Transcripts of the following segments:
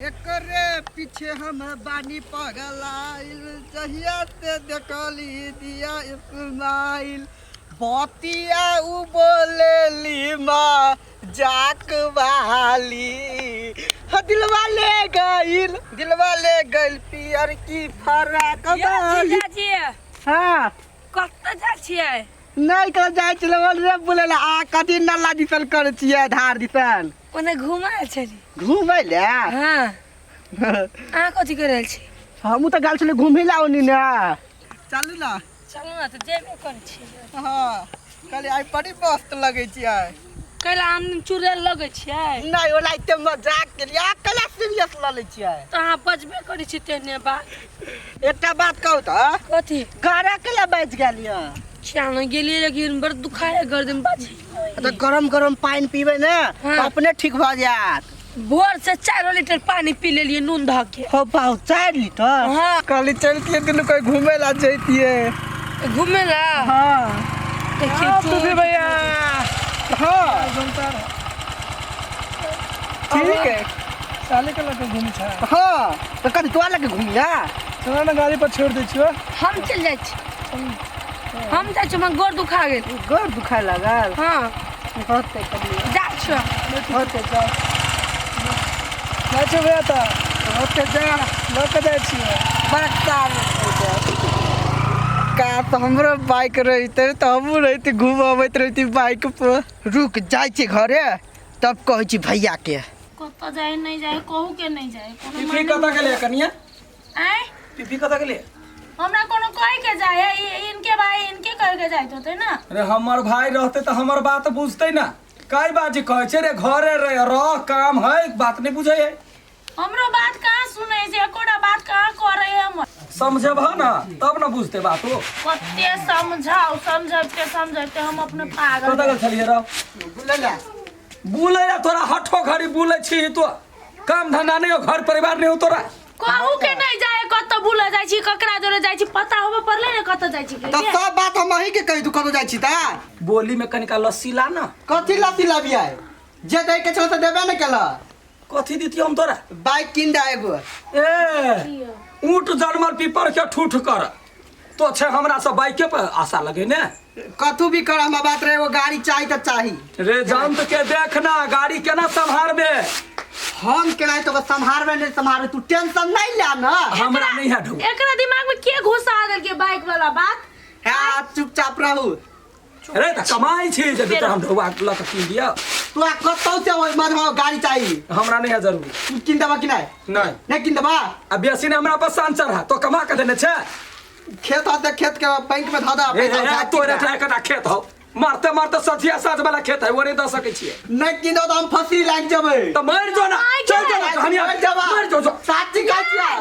एकरे पीछे हम बानी पगलाइल, जहिया से देखली दिया इस्माइल। बतिया उ बोलेली माँ जाक वाली, ह दिलवा ले गइल, दिलवा ले गइल पियर की फराक वाली। जीजाजी। हाँ। कतऽ जाइ छियै? नहि कतऽ जाइ छलै रे बोले ला आ कथी नाला दिसन करै छियै, धार दिसन। ओने घुमै छली। घूमै ले? हाँ। अहाँ कथी करि रहल छी? हमहूँ तऽ गेल छलियै घूमै ला ओनी ने। चलू ने। चलू ने तऽ जेबे करै छी। हाँ, कहलियै आइ बड़ी मस्त लगै छियै। कैला आम चुड़ैल लगै छियै? नहि, ओला एते मजाक केलियै, अहाँ कैला सीरियस लऽ लै छियै? तऽ अहाँ बजबे करै छी तेहने बात। एकटा बात कहू तऽ। कथी? गारा कैला बाजि गेल यऽ? किया नहि गेलियै, लेकिन बड़ दुखाय गर्दन बाजी। तऽ गरम गरम पानि पीबै ने तऽ अपने ठीक भऽ जायत। भोर से 4 लीटर पानी पी लेलियै नून धऽ के। हो बाउ, 4 लीटर? हाँ। कहली चलतियै दुनू कोइ घूमे ला जैतियै। घूमे ला? हाँ। देखिए हाँ, तुलसी भैया। हाँ। ठीक है। साले के लगे घूमी छा। हाँ, तऽ कथी तोरा लगे घूमिया? चलो ना गाड़ी पर छोड़ दै छियो। हम चल जाइ छी। हम जाइ छी, हमरा गोर दुखा गेल। गोर दुखाय लागल? हाँ। होतै कनी। जा छियो। होतै, जाओ। जाइ छियो भैया तऽ। होतै, जा। लऽ कऽ जाइ छियो। बड़का का तऽ हमरो बाइक रहितै तऽ हमहूँ रहिती घुमबैत रहिती बाइक पर। रुक जाइ छी घरे तब कहै छी भैया के। कतऽ जाए नहि जाए, कहू के नहि जाए कोनो। पीपी कतऽ गेलै कनिया? आँय? पीपी कतऽ गेलै? हमरा कोनो कहे के जाए है, इनके भाई इनके कहे के जाइत होते ना। अरे हमर भाई रहते तऽ हमर बात बुझते ना। कई बाजी कहै छै रे घरे रे रह, काम है, बात नहीं बुझै है। हमरो बात कहाँ सुनै छै, एकोटा बात कहाँ करे है हमर। समझेबह ना तब ना बुझते बात हो। कते समझाओ, समझबते समझबते हम अपने पागल। कतऽ गेल छलियै रह? बुलै ला। बुलै ला तोरा हठो घड़ी बुलै छी तो। काम धंधा नहीं हो, घर परिवार नहीं हो तोरा। कहू के नहीं जाए, कतऽ बुलै जाइ छी, ककरा जोरे जाइ छी, पता होबे पड़ले ने कतऽ जाइ छी। तऽ सब बात हम अहीं के कहि दू कतऽ जाइ छी तऽ? बोली में कनिका लस्सी ला ना। कथी लस्सी लाबियै? जे दै के छौ से देबे ने केलऽ। कथी दितियौ हम तोरा? बाइक किन दे एगो। ए ऊँट जनमल पीपर के ठूठ कर तो छै हमरा सब बाइके पर आशा लगे ने। कथू भी कर, हमरा बात रहे एगो गाड़ी चाही तऽ चाही। रे जंत के देख ना गाड़ी केना सम्हारबे। हम केना तो सम्हारबे नहीं सम्हारबे, तू टेंशन नहीं ले ना। हमरा नहीं है ढू। एकरा दिमाग में के घुसा देलकै बाइक वाला बात? हाँ चुपचाप रहू। रे त कमाई छी जे तोरा हम ढौआ लऽ के कीन दिअ। तू आ कतौ से ओइ मत हो गाड़ी चाही। हमरा नहीं है जरूरी। तू किन देबा कि नहीं? नहीं। नहीं किन देबा? आ बेसी ने हमरा पर सान चढ़ा, तो कमा के देने छै। खेत होते खेत के बैंक में धऽ दे, ए, पैसा ए, उठा तोरे के। एकटा एकटा खेत हौ, मारते मारते सझिया साँझ वाला खेत है, वो नहीं दऽ सकै छियै। नहीं किन दो तो हम फंसी लाग जेबै। तऽ मरि जो ना, चल जो ना, कहानी मरि जेबा। मरि जो जो। साची कहै छियै।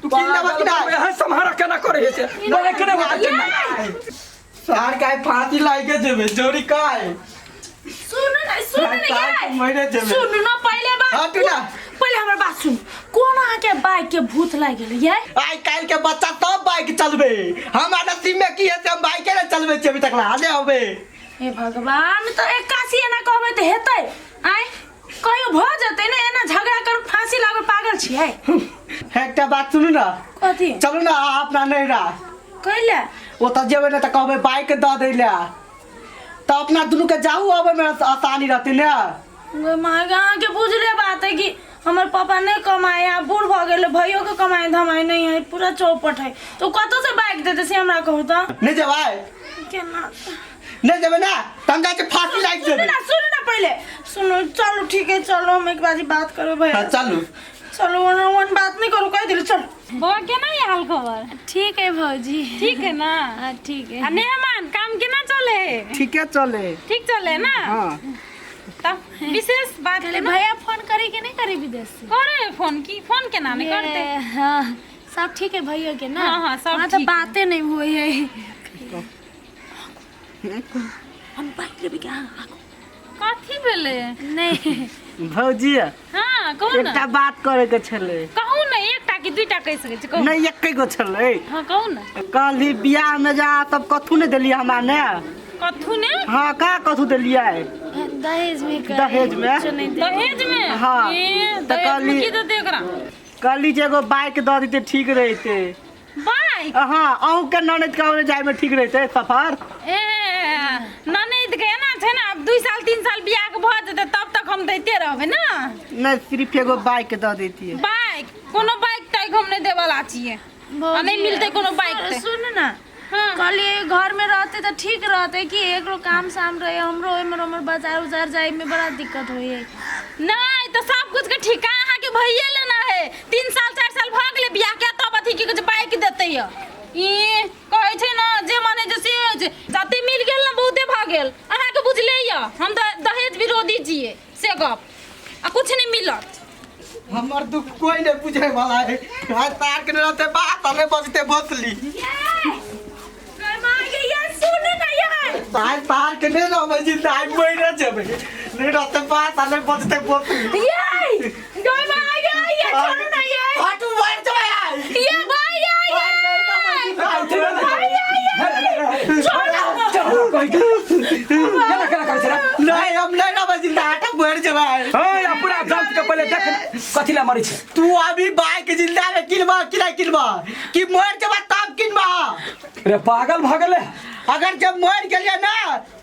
तू किन देबा कि नहीं? एहन सम्हारा केना करै छै? बोले केना होतै केना? सार काय फांसी लाग के जेबै, जोरी काय? सुन न, सुन न सार गे। मरे जेबै। सुन न पहिले बात। हट ना। पहिले हमर बात सुन। कोन अहाँ के बाइक के भूत लागि गेल ये? आइ काल्हि के बच्चा सब बाइक चलबे। हमरा नसीब में की है से हम बाइके ने चलबे छियै अभी तक ला, ने होबे। हे भगवान, तऽ 81 एना कहबै तऽ हेतै? आँय कहियो भऽ जेतै ने एना झगड़ा करू फांसी लागबै, पागल छियै? एकटा बात सुनू ना। कथी? चलू ना अपना नैहरा। कैले? ओतऽ जेबै ने तऽ कहबै बाइक दऽ दै लए, तऽ अपना दुनू के जाहू अबै में आसानी रहतै ने। गै माय गे, अहाँके बुझले बात है कि हमर पापा नहि कमाए आ बूढ़ भऽ गेल, भैयो के कमाए धमाए नहि है, पूरा चौपट है, तो कतऽ से बाइक देतै से हमरा कहू तऽ। नहि जेबै? केना नहि जेबै ने तऽ हम जाइ छी फांसी लागि सुनू जेबै। ना, सुनू ना, पहिले सुनू। चलू ठीक है, चलू हम एक बाजी बात करबै भैया। हाँ, चलू। चलू, ओना ओहन बात नहि करू, कहि देली, चलू। बौआ केना ये हाल खबर? ठीक है भौजी। ठीक है ना? हाँ ठीक है। आ मेहमान काम केना चले है? ठीके चले। ठीक चले ना? हाँ। तब विशेष बात कहले केना? भैया फोन करे कि नहीं करे विदेश से? करे है फोन की? फोन केना नहीं करते? हाँ सब ठीक है भैया के ना? हाँ, हाँ, सब हाँ, तो ठीक है। बातें नहीं हुई है। हम बाइक लेबे के हाँ। कथी भेलै? नहीं भौजी। हाँ कहू ना। एकटा बात करे के छलै। कहू ना, एकटा कि दुईटा कहि सकै छी, कहू। नहीं एके गो छलै। हाँ कहू ना। कहली बियाह में जा तब कथू नहीं देलियै हमरा ने। कथू ने हाँ का कथू देलियै दहेज में दहेज में? कुछो नहीं दे दहेज में हाँ। ए, तऽ दहेज में कहली- की देते ओकरा कहली जे एगो बाइक दऽ देते ठीक रहिते बाइक हाँ अहूँ के ननद के जाय में ठीक रहिते सफर ए ननद के एना छै ने आब 2 साल 3 साल बियाह के भऽ जेतै तब तक हम दैते रहबै ने नहीं सिर्फ एगो बाइक दऽ देतियै बाइक कोनो बाइक ताइक हम नहि देवला छियै आ नहि मिलतै कोनो बाइक तऽ सुन ना हाँ। कहलिए घर में रहते तो ठीक रहते कि एकरो काम साम रहे हमरो एमहर ओमहर बाजार उजार जाए में बड़ा दिक्कत होई है नहि तऽ सब कुछ के ठिका अहाँके भइए लेना है 3 साल 4 साल भऽ गेलै बियाह के तब अथी की कहै छै बाइक देतै यऽ ई कहै छै ने जे माने जे से होइ छै जते मिल गेल ने बहुते भऽ गेल अहाँके बुझले यऽ हम तऽ दहेज विरोधी छियै से गप आ कुछ नहि मिलत हमर दुख कोई नहीं बुझे वाला है आज तार के रहते बात हमें बजते बसली सुन ना यार तार तार के नहीं रहबै जिंदा आज मरे जेबै नहीं रहते बात हमें बजते बसली ये गई मां आ गया ये छोड़ो ना ये हटू मर जेबै आज ये भाई ये केना केना करै छै रे? नहीं हम नहीं रहबै जिंदा हटा मर जेबै हे, पूरा जात के पहिले देख ने, कथी ला मरै छै तू अभी बाइक जिंदा में किनबा कि नहीं किनबा कि मर जेबा तब किनबा रे पागल भऽ गेलै अगर जब मर गेलियै ना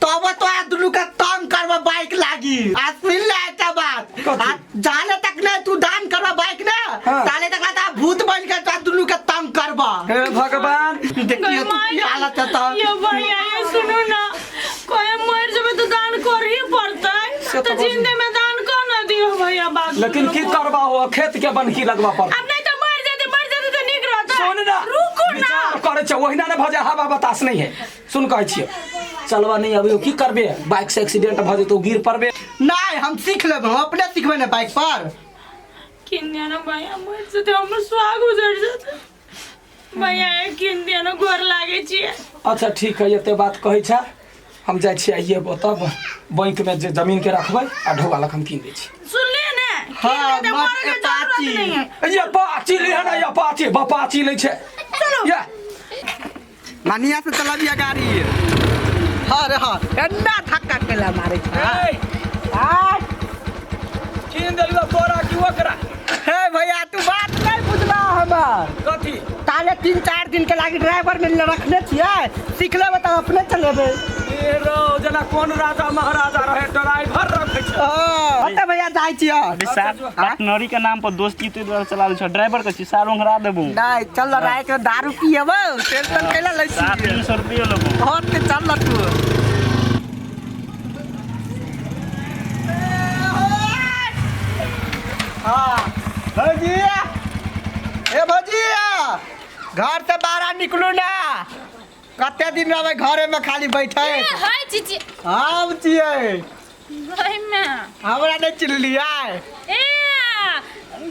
तब तो आ दुनू का तंग करबा बाइक लागी आ सुन ले एकटा बात कथी? आ जाने तक ने तू दान करबा बाइक ना हाँ। ताले तक ना भूत बन के तो दुनू के तंग करबा हे भगवान देखियो तू की हालत है तो ये भैया ये सुनो ना कोई मर जाबे तो दान कर ही पड़तै से तो तो जिंदे में दान कर ना दियो भैया बात लेकिन की करबा हो खेत के बनकी लगवा पड़ अब नहीं तो मर जाते मर जाते तो निक रहता सुन ना रुको ना विचार करै छै ओहिना ने भऽ जाय हवा बतास नहीं है सुन कहै छियै चलबा नहीं अभी की करबे बाइक से एक्सीडेंट भऽ जेतौ गिर पड़बे नहीं हम सीख लेबै हम अपने सीखबै ने बाइक पर किन दिया ना भैया मर जाते हमर सुहाग उजड़ जाते भैया ये किन दिया ना गोर लागे छियै अच्छा ठीक है एते बात कहै छै हम जाइ छियै आइए तब बैंक में जे जमीन के रखबै आ ढोआ लग हम कीन दै छी सुनलिए ने हाँ, किन देते मत मरे के जरूरत पाची। नहीं है ये पाची ले ना ये पाची बपाची लै छै चलो। ये मानिया से चलाबिया गाड़ी हाँ रे हाँ एन्ना धक्का केला मारे छै ए, आ, कीन देलौ तोरा की ओकरा हे भैया तू बात नहीं बुझला हमर कथी ताले 3-4 दिन के लागी ड्राइवर में रखने छियै सीख लेबै तब अपने चलेबै ए रौ जेना कोन राजा महाराजा रहे ड्राइवर रखै छै हाँ ओते भैया जाइ छियै अरे सार पार्टनरी के नाम पर दोस्ती तो द्वारा चला छै ड्राइवर के छी सार ओंघरा देबू नहीं चल ना रात में दारू पियबो टेंशन कैला लै सार छियै 300 रुपये लेबू हट के चल ना तू हाँ भौजी ए भौजी घर से बाहर निकलू ना कते दिन रहबै घरे में खाली बैठे ए, हाय चीची हम छियै ओहिमे हमरा नहि चिन्हलियै ए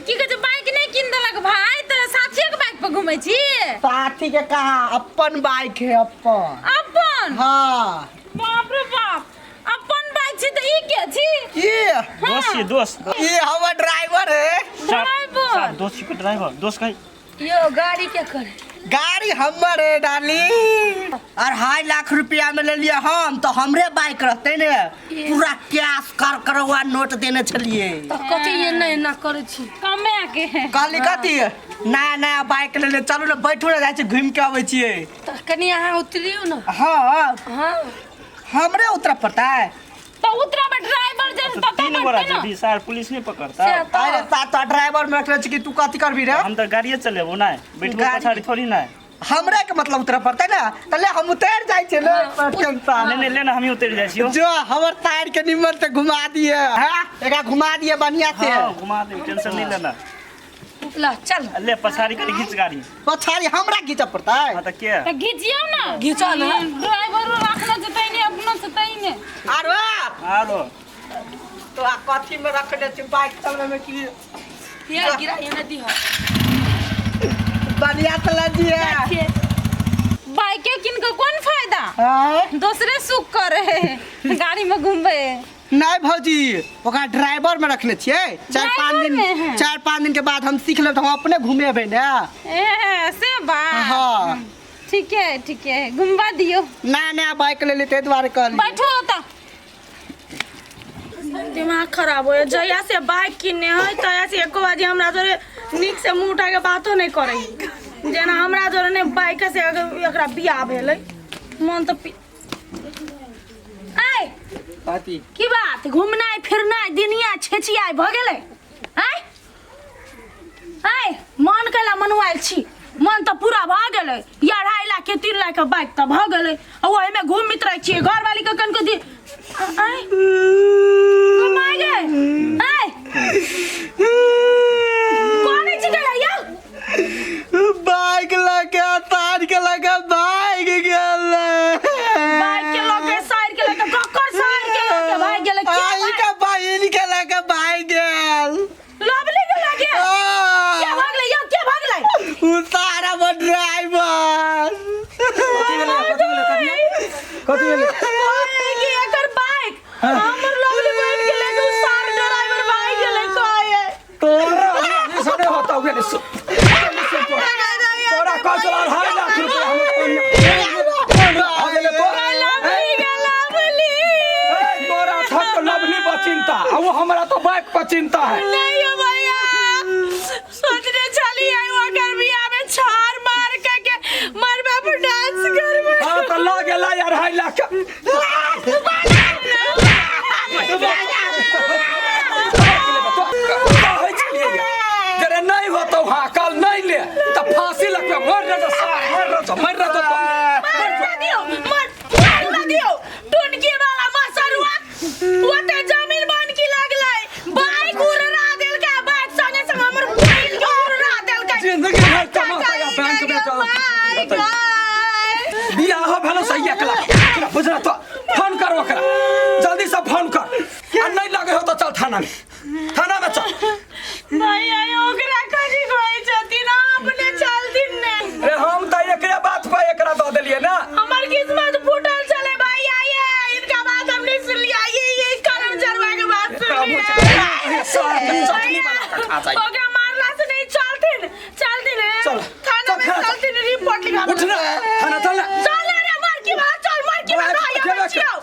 की कहै छै बाइक नहि कीन देलक भाई तऽ साथिये के बाइक पर घूमै छी साथी के कहा अपन बाइक है अपन अपन हाँ बाप रे बाप अपन बाइक छी तऽ ई के छी ये दोस्त छी दोस्त ये हमर ड्राइवर है ड्राइवर सार दोस्त छी ड्राइवर दोस्त कही यो गाड़ी के करे गाड़ी हमर है डाली 2.5 लाख रुपया में ले लिया हम तो हमरे बाइक रहते ने पूरा कैश कर करवा नोट देने छलिए तऽ कथी एना एना करै छी कमे के कहली कथी नया नया बाइक ले ले चलू ने बैठू ने जाइ छी घूमि के अबै छियै तऽ कनि अहाँ उतरियौ ने हाँ हाँ हमरे उतरऽ पड़तै तऽ उतरबै ड्राइवर जे तो ततऽ तीन गोरा बैठतै ने जेबी सार पुलिस नहीं पकड़ता से अरे तऽ सात तो ड्राइवर में रखले छी कि तू कथी करबी रे हम तो गाड़िए चलेबू ना बैठबो गाड़ी- पछाड़ी थोड़ी ना हमरे के मतलब उतरऽ पड़तै ने तऽ ले हम उतरि जाइ छियै ले टेंशन नहीं नहीं लेना हम ही उतर जाइ छियो जो हमर टायर के निमन से घुमा दिए हैं एकरा घुमा दिए बढ़िया से हाँ घुमा दे टेंशन नहीं लेना ला चल ले पछाड़ी करी घीच गाड़ी पछाड़ी हमरा घीचऽ पड़तै हाँ तो के तऽ घिचियौ ने घिचऽ ने। ड्राइवर राखने छै तै ने अपनो छै तै ने आरो आरो तो आ कथी में रखने छी बाइक चलबै में की ये गिरा एना दिह बढ़िया से लऽ दिए बाइके कीन के कोन फायदा हैं? दोसरे सुख करे है गाड़ी में घूमबे नहीं भौजी ओकरा ड्राइवर में रखने छियै 4-5 ड्राइवर दिन में है। 4-5 दिन के बाद हम सीख लेब तऽ हम अपने घुमेबै ने ए से बात हाँ ठीके है, ठीके है, घुमबा दियौ। नया नया बाइक लेली ताहि दुआरे कहली। बैठू ओतऽ। दिमाग खराब हो जहिया से बाइक किनने है तहिया से एको बाजी हमरा जोरे नीक से मुँह उठा के बातो नहीं करे, जेना हमरा जोरे ने बाइक से एकरा बियाह भेलै। मन तऽ आय कथी की बात घुमनाइ फिरनाइ दिनिया छेचियाइ भऽ गेलै? आय आय मन कैला मनुआयल छी, मन तऽ पूरा भऽ गेलै। या 2.5 लाख के 3 लाख के बाइक तऽ भऽ गेलै, आ ओहिमे घुमित रहै छियै। घरवाली के कनिको दी आय कमाइ गे आय कोन छी गेलै यौ? बाइक लके तार के लके भागि गेलै। बाइक के लके साइड के लके ककर साइड के लके भागि गेलै? के आई के बहिन के लके भागि गेल। लवली के लके के भागलै यौ? के भागलै? उ सारा वो ड्राइवर। कथी भेलै? कथी भेलै? कथी भेलै? कहै कि एकर बाइक हमर लवली बहिन के लके उ सार ड्राइवर भागि गेलै कहै। तोरा ये सने होता हुए ने तोरा कह चला 2.5 लाख रुपया हम आ गेलै तोरा। लवली के लवली। ए, तोरा थक लवली पर चिंता आ वो हमरा तो बाइक पर चिंता है। नहीं हो भैया, सोचने चली आई ओकर बियाह में छार मार के के मरबा पर डांस करबे। हाँ तो ल गेला 2.5 लाख। कहै छलियै जरे नहीं होतो, हाँ कल नहीं ले तो फांसी लगबे, मर रह सार, मर रह मर रह तो मर दियो, मर मर दियो टुनकी वाला मसरुआ ओते जमीन बन की लागलै, बाइक उड़ा देलकै, बाइक संगे संग हमर बहिन के उड़ा देलकै। जिंदगी भर कमाता या बैंक में चल बियाह भेलो सही एकला एकला बुझला तो फोन कर ओकरा, जल्दी से फोन कर, आ नहीं लगे हो तो चल थाना में, थाना में चल। भैया ओकरा कथी कहै छथिन, अपने चलथिन ने। अरे हम तो एकरे बात पर एकरा दऽ देलियै ना। हमर किस्मत फूटल छलै भैया, ये इनका बात हम नहीं सुन लिया, ये करम चरवा के बात सुन लिया। सार के चटनी बना के खा जाइ। ओकरा मारला से नहीं चलथिन, चलथिन चल, थाना में चल, चलथिन, रिपोर्ट लिखा उठ ना, थाना चल ना। चल रे मर की बात, चल मर की बात, बात, भैया, जेबे बचियो।